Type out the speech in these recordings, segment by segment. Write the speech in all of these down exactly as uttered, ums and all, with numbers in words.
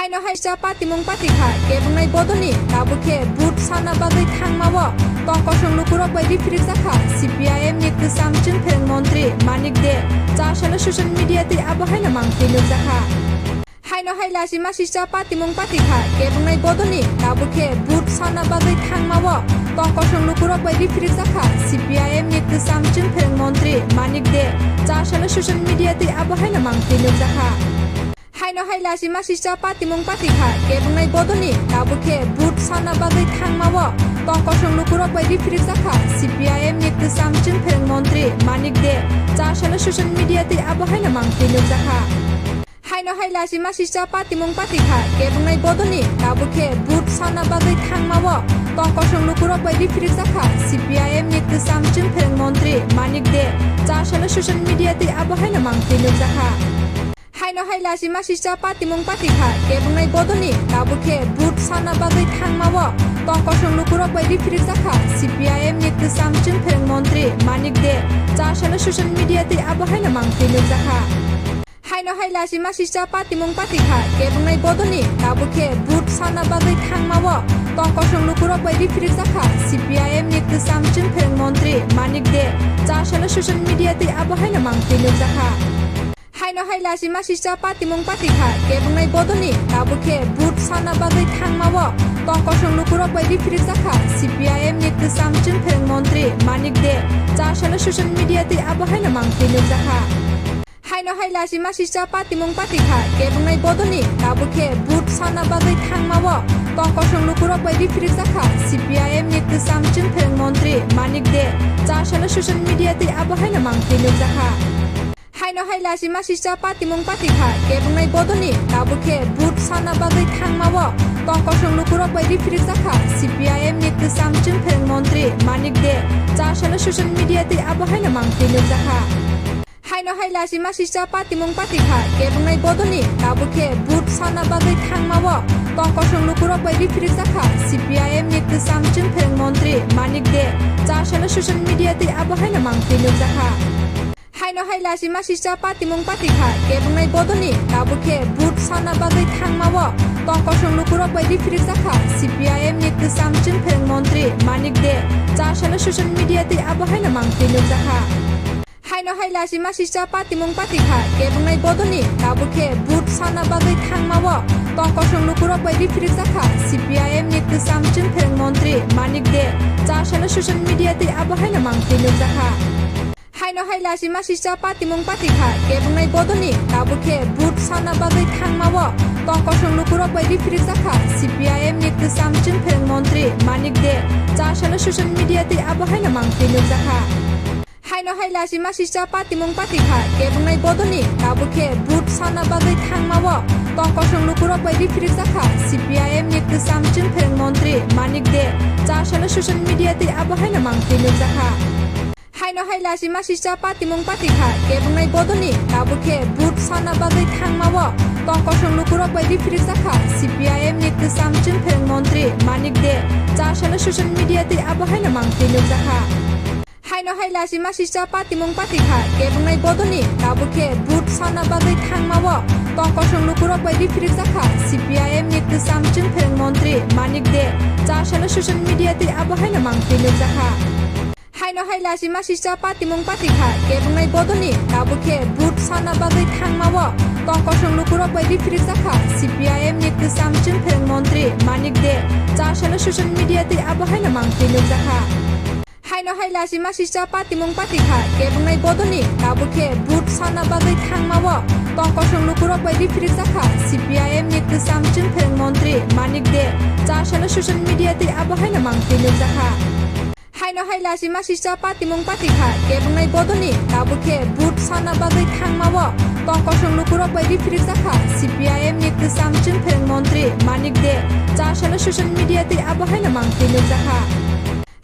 Haino hai cha patimung patikha, kebwngnai bodolni tabuk khe vote sana bagwi thangmao tongkosong lukurok bai riphirik jakha C P I M ni kwcham chwngphereng montri Manik De. Chasalo social media twi abo haino mangthwi nukjakha. Haino hai lachima sisa patimung patikha, kebwngnai bodolni tabuk khe vote sana bagwi thangmao tongkosong lukurok bai riphirik jakha C P I M ni kwcham chwngphereng montri Manik De. Chasalo social media twi abo haino mangthwi nukjakha. Haino hai lachima sisa patimung patikha, kebwngnai bodolni tabuk khe vote sana bagwi thangmao tongkosong lukurok bai riphirik jakha C P I M ni kwcham chwngphereng montri Manik De. Chasalo social media twi abo haino mangthwi nukjakha. Haino hai lachima sisa patimung patikha, kebwngnai bodolni tabuk khe vote sana bagwi thangmao tongkosong lukurok bai riphirik jakha C P I M ni kwcham chwngphereng montri Manik De. Chasalo social media twi abo haino mangthwi nukjakha. Haino hai lachima sisa patimung patikha, kebwngnai bodolni tabuk khe vote sana bagwi thangmao tongkosong lukurok bai riphirik jakha C P I M ni kwcham chwngphereng montri Manik De. Chasalo social media twi abo haino mangthwi nukjakha. Haino hai lachima sisa patimung patikha, kebwngnai bodolni tabuk khe vote sana bagwi thangmao tongkosong lukurok bai riphirik jakha C P I M ni kwcham chwngphereng montri Manik De. Chasalo social media twi abo haino mangthwi nukjakha. Haino hai lachima sisa patimung patikha, kebwngnai bodolni tabuk khe vote sana bagwi thangmao tongkosong lukurok bai riphirik jakha C P I M ni kwcham chwngphereng montri Manik De. Chasalo social media twi abo haino mangthwi nukjakha. Haino hai lachima sisa patimung patikha, kebwngnai bodolni tabuk khe vote sana bagwi thangmao tongkosong lukurok bai riphirik jakha C P I M ni kwcham chwngphereng montri Manik De. Chasalo social media twi abo haino mangthwi nukjakha. Haino hai lachima sisa patimung patikha, kebwngnai bodolni tabuk khe vote sana bagwi thangmao tongkosong lukurok bai riphirik jakha C P I M ni kwcham chwngphereng montri Manik De. Chasalo social media twi abo haino mangthwi nukjakha. Haino hai lachima sisa patimung patikha, kebwngnai bodolni tabuk khe vote sana bagwi thangmao tongkosong lukurok bai riphirik jakha C P I M ni kwcham chwngphereng montri Manik De. Chasalo social media twi abo haino mangthwi nukjakha. Haino hai lachima sisa patimung patikha, kebwngnai bodolni tabuk khe vote sana bagwi thangmao tongkosong lukurok bai riphirik jakha C P I M ni kwcham chwngphereng montri Manik De. Chasalo social media twi abo haino mangthwi nukjakha. Haino hai lachima sisa patimung patikha, kebwngnai bodolni tabuk khe vote sana bagwi thangmao tongkosong lukurok bai riphirik jakha C P I M ni kwcham chwngphereng montri Manik De. Chasalo social media twi abo haino mangthwi nukjakha. Haino hai lachima sisa patimung patikha, kebwngnai bodolni tabuk khe vote sana bagwi thangmao tongkosong lukurok bai riphirik jakha C P I M ni kwcham chwngphereng montri Manik De. Chasalo social media twi abo haino mangthwi nukjakha. Haino hai lachima sisa patimung patikha, kebwngnai bodolni tabuk khe vote sana bagwi thangmao tongkosong lukurok bai riphirik jakha C P I M ni kwcham chwngphereng montri Manik De. Chasalo social media twi abo haino mangthwi nukjakha. Haino hai lachima sisa patimung patikha, kebwngnai bodolni tabuk khe vote sana bagwi thangmao tongkosong lukurok bai riphirik jakha C P I M ni kwcham chwngphereng montri Manik De. Chasalo social media twi abo haino mangthwi nukjakha. Haino hai lachima sisa patimung patikha, kebwngnai bodolni tabuk khe vote sana bagwi thangmao tongkosong lukurok bai riphirik jakha C P I M ni kwcham chwngphereng montri Manik De. Chasalo social media twi abo haino mangthwi nukjakha. Haino hai lachima sisa patimung patikha, kebwngnai bodolni tabuk khe vote sana bagwi thangmao tongkosong lukurok bai riphirik jakha C P I M ni kwcham chwngphereng montri Manik De. Chasalo social media twi abo haino mangthwi nukjakha. Haino hai lachima sisa patimung patikha, kebwngnai bodolni tabuk khe vote sana bagwi thangmao tongkosong lukurok bai riphirik jakha C P I M ni kwcham chwngphereng montri Manik De. Chasalo social media twi abo haino mangthwi nukjakha. Haino hai lachima sisa patimung patikha, kebwngnai bodolni tabuk khe vote sana bagwi thangmao tongkosong lukurok bai riphirik jakha C P I M ni kwcham chwngphereng montri Manik De. Chasalo social media twi abo haino mangthwi nukjakha.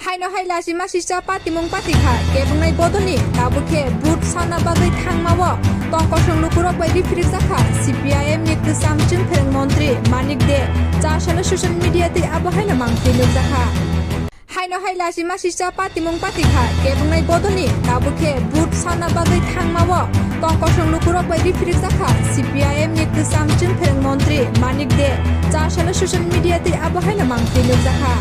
Haino hai lachima sisa patimung patikha, kebwngnai bodolni tabuk khe vote sana bagwi thangmao tongkosong lukurok bai riphirik jakha C P I M ni kwcham chwngphereng montri Manik De. Chasalo social media twi abo haino mangthwi nukjakha. Haino hai lachima sisa patimung patikha, kebwngnai bodolni tabuk khe vote sana bagwi thangmao tongkosong lukurok bai riphirik jakha C P I M ni kwcham chwngphereng montri Manik De. Chasalo social media twi abo haino mangtwi nukjakha.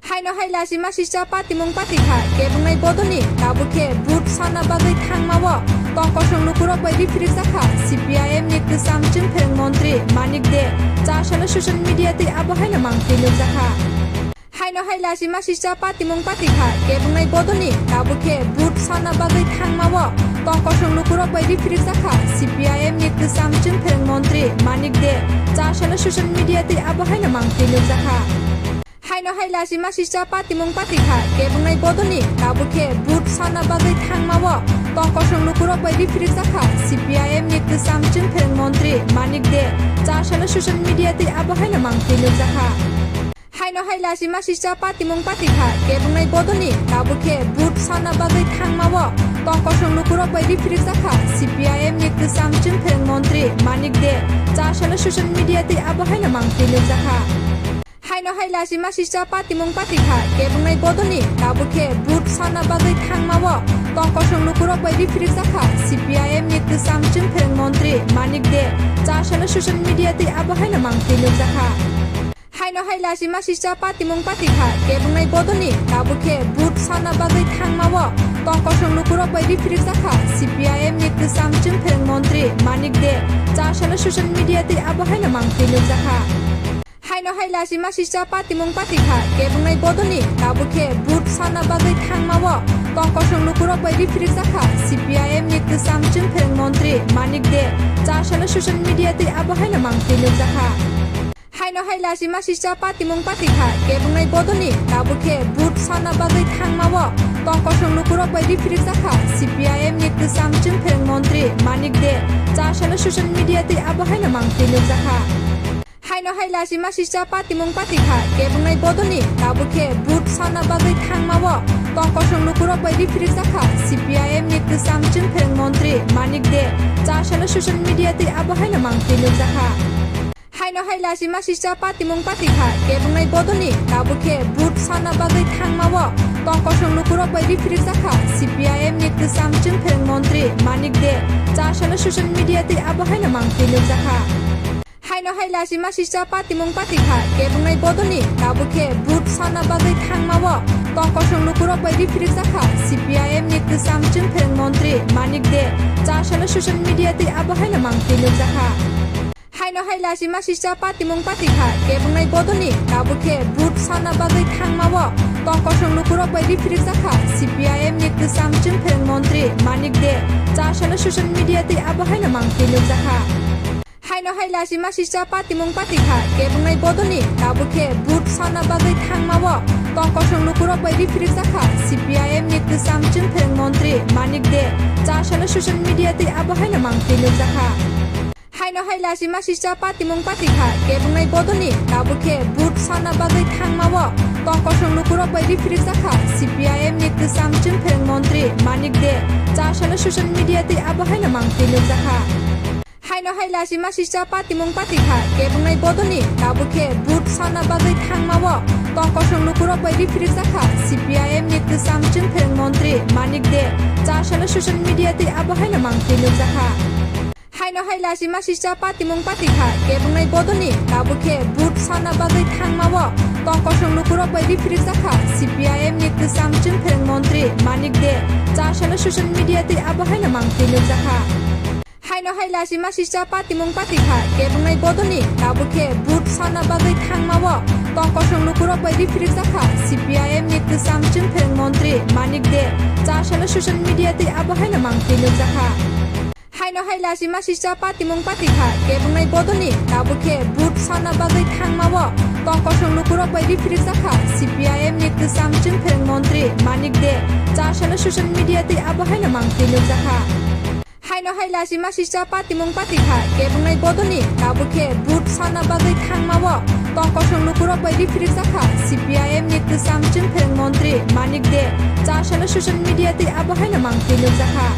Haino hai lachima sisa patimung patikha kebwngnai bodolni tabukhe vote sana bagwi thangmao tongkosong lukurok bai riphirik jakha C P I M ni kwcham chwngphereng montri Manik De. Chasalo social media twi abo haino mangtwi nukjakha. Haino hai lachima sisa patimung patikha kebwngnai bodolni tabukhe vote sana bagwi thangmao tongkosong lukurok bai riphirik jakha C P I M ni kwcham chwngphereng montri Manik De. Chasalo social media twi abo haino mangtwi nukjakha. Haino hai lachima sisa patimung patikha kebwngnai bodolni tabukhe vote sana bagwi thangmao tongkosong lukurok bai riphirik jakha C P I M ni kwcham chwngphereng montri Manik De. Chasalo social media twi abo haino mangtwi nukjakha. Haino hai lachima sisa patimung patikha kebwngnai bodolni tabukhe vote sana bagwi thangmao tongkosong lukurok bai riphirik jakha C P I M ni kwcham chwngphereng montri Manik De. Chasalo social media twi abo haino mangtwi nukjakha. Haino hai lachima sisa patimung patikha kebwngnai bodolni tabukhe vote sana bagwi thangmao tongkosong lukurok bai riphirik jakha C P I M ni kwcham chwngphereng montri Manik De. Chasalo social media twi abo haino mangtwi nukjakha. Haino hai lachima sisa patimung patikha kebwngnai bodolni tabukhe vote sana bagwi thangmao tongkosong lukurok bai riphirik jakha C P I M ni kwcham chwngphereng montri Manik De. Chasalo social media twi abo haino mangtwi nukjakha. Haino hai lachima sisa patimung patikha kebwngnai bodolni tabukhe vote sana bagwi thangmao tongkosong lukurok bai riphirik jakha C P I M ni kwcham chwngphereng montri Manik De. Chasalo social media twi abo haino mangtwi nukjakha. Haino hai lachima sisa patimung patikha kebwngnai bodolni tabukhe vote sana bagwi thangmao tongkosong lukurok bai riphirik jakha C P I M ni kwcham chwngphereng montri Manik De. Chasalo social media twi abo haino mangtwi nukjakha. Haino hai lachima sisa patimung patikha kebwngnai bodolni tabukhe vote sana bagwi thangmao tongkosong lukurok bai riphirik jakha C P I M ni kwcham chwngphereng montri Manik De. Chasalo social media twi abo haino mangtwi nukjakha. Haino hai lachima sisa patimung patikha kebwngnai bodolni tabukhe vote sana bagwi thangmao tongkosong lukurok bai riphirik jakha C P I M ni kwcham chwngphereng montri Manik De. Chasalo social media twi abo haino mangtwi nukjakha. Haino hai lachima sisa patimung patikha kebwngnai bodolni tabukhe vote sana bagwi thangmao tongkosong lukurok bai riphirik jakha C P I M ni kwcham chwngphereng montri Manik De. Chasalo social media twi abo haino mangtwi nukjakha. Haino hai lachima sisa patimung patikha kebwngnai bodolni tabukhe vote sana bagwi thangmao tongkosong lukurok bai riphirik jakha C P I M ni kwcham chwngphereng montri Manik De. Chasalo social media twi abo haino mangtwi nukjakha. Haino hai lachima sisa patimung patikha kebwngnai bodolni tabukhe vote sana bagwi thangmao tongkosong lukurok bai riphirik jakha C P I M ni kwcham chwngphereng montri Manik De. Chasalo social media twi abo haino mangtwi nukjakha. Haino hai lachima sisa patimung patikha kebwngnai bodolni tabukhe vote sana bagwi thangmao tongkosong lukurok bai riphirik jakha C P I M ni kwcham chwngphereng montri Manik De. Chasalo social media twi abo haino mangtwi nukjakha. Haino hai lachima sisa patimung patikha kebwngnai bodolni tabukhe vote sana bagwi thangmao tongkosong lukurok bai riphirik jakha C P I M ni kwcham chwngphereng montri Manik De. Chasalo social media twi abo haino mangtwi nukjakha. Haino hai lachima sisa patimung patikha kebwngnai bodolni tabukhe vote sana bagwi thangmao tongkosong lukurok bai riphirik jakha C P I M ni kwcham chwngphereng montri Manik De. Chasalo social media twi abo haino mangtwi nukjakha. Haino hai lachima sisa patimung patikha kebwngnai bodolni tabukhe vote sana bagwi thangmao tongkosong lukurok bai riphirik jakha C P I M ni kwcham chwngphereng montri Manik De. Chasalo social media twi abo haino mangtwi nukjakha. Haino hai lachima sisa patimung patikha kebwngnai bodolni tabukhe vote sana bagwi thangmao tongkosong lukurok bai riphirik jakha C P I M ni kwcham chwngphereng montri Manik De. Chasalo social media twi abo haino mangtwi nukjakha. Haino hai lachima sisa patimung patikha kebwngnai bodolni tabukhe vote sana bagwi thangmao tongkosong lukurok bai riphirik jakha C P I M ni kwcham chwngphereng montri Manik De. Chasalo social media twi abo haino mangtwi nukjakha.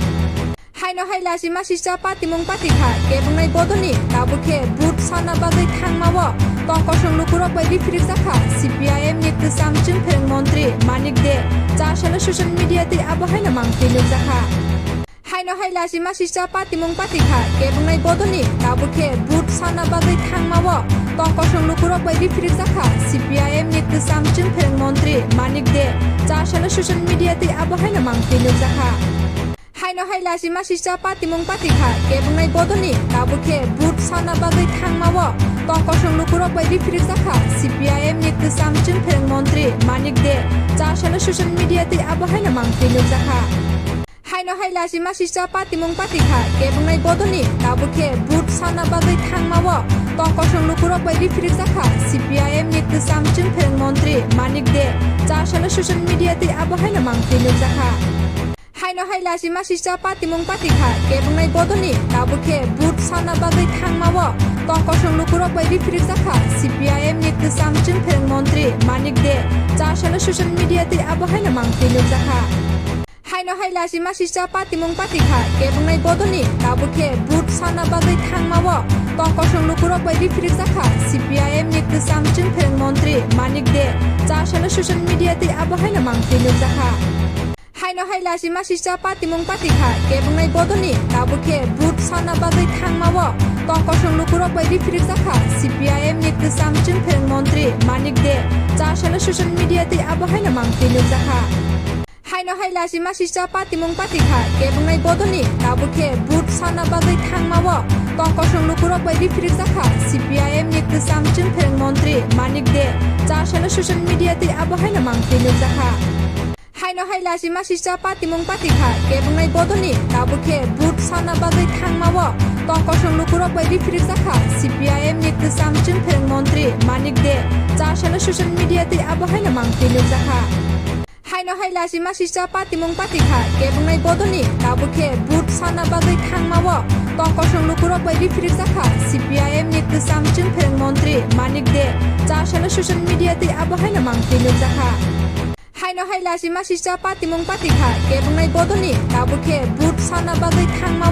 Haino hai lachima sisa patimung patikha kebwngnai bodolni tabukhe vote sana bagwi thangmao tongkosong lukurok bai riphirik jakha C P I M ni kwcham chwngphereng montri Manik De. Chasalo social media twi abo haino mangtwi nukjakha. Haino hai lachima sisa patimung patikha kebwngnai bodolni tabukhe vote sana bagwi thangmao tongkosong lukurok bai riphirik jakha C P I M ni kwcham chwngphereng montri Manik De chasalo social media twi abo haino mangtwi nukjakha. Haino hai lachima sisa patimung patikha kebwngnai bodolni tabukhe vote sana bagwi thangmao tongkosong lukurok bai riphirik jakha C P I M ni kwcham chwngphereng montri Manik De chasalo social media twi abo haino mangtwi nukjakha. Haino hai lachima sisa patimung patikha kebwngnai bodolni tabukhe vote sana bagwi thangmao tongkosong lukurok bai riphirik jakha C P I M ni kwcham chwngphereng montri Manik De chasalo social media twi abo haino mangtwi nukjakha. Haino hai lachima sisa patimung patikha kebwngnai bodolni tabukhe vote sana bagwi thangmao tongkosong lukurok bai riphirik jakha C P I M ni kwcham chwngphereng montri Manik De chasalo social media twi abo haino mangtwi nukjakha. Haino hai lachima sisa patimung patikha kebwngnai bodolni tabukhe vote sana bagwi thangmao tongkosong lukurok bai riphirik jakha C P I M ni kwcham chwngphereng montri Manik De chasalo social media twi abo haino mangtwi nukjakha. Haino hai lachima sisa patimung patikha kebwngnai bodolni tabukhe vote sana bagwi thangmao tongkosong lukurok bai riphirik jakha C P I M ni kwcham chwngphereng montri Manik De chasalo social media twi abo haino mangtwi nukjakha. Haino hai lachima sisa patimung patikha kebwngnai bodolni tabukhe vote sana bagwi thangmao tongkosong lukurok bai riphirik jakha C P I M ni kwcham chwngphereng montri Manik De chasalo social media twi abo haino mangtwi nukjakha. Haino hai lachima sisa patimung patikha kebwngnai bodolni tabukhe vote sana bagwi thangmao tongkosong lukurok bai riphirik jakha C P I M ni kwcham chwngphereng montri Manik De chasalo social media twi abo haino mangtwi nukjakha. Haino hai lachima sisa patimung patikha kebwngnai bodolni tabukhe vote sana bagwi thangmao tongkosong lukurok bai riphirik jakha C P I M ni kwcham chwngphereng montri Manik De chasalo social media twi abo haino mangtwi nukjakha. Haino hai lachima sisa patimung patikha kebwngnai bodolni tabukhe vote sana bagwi thangmao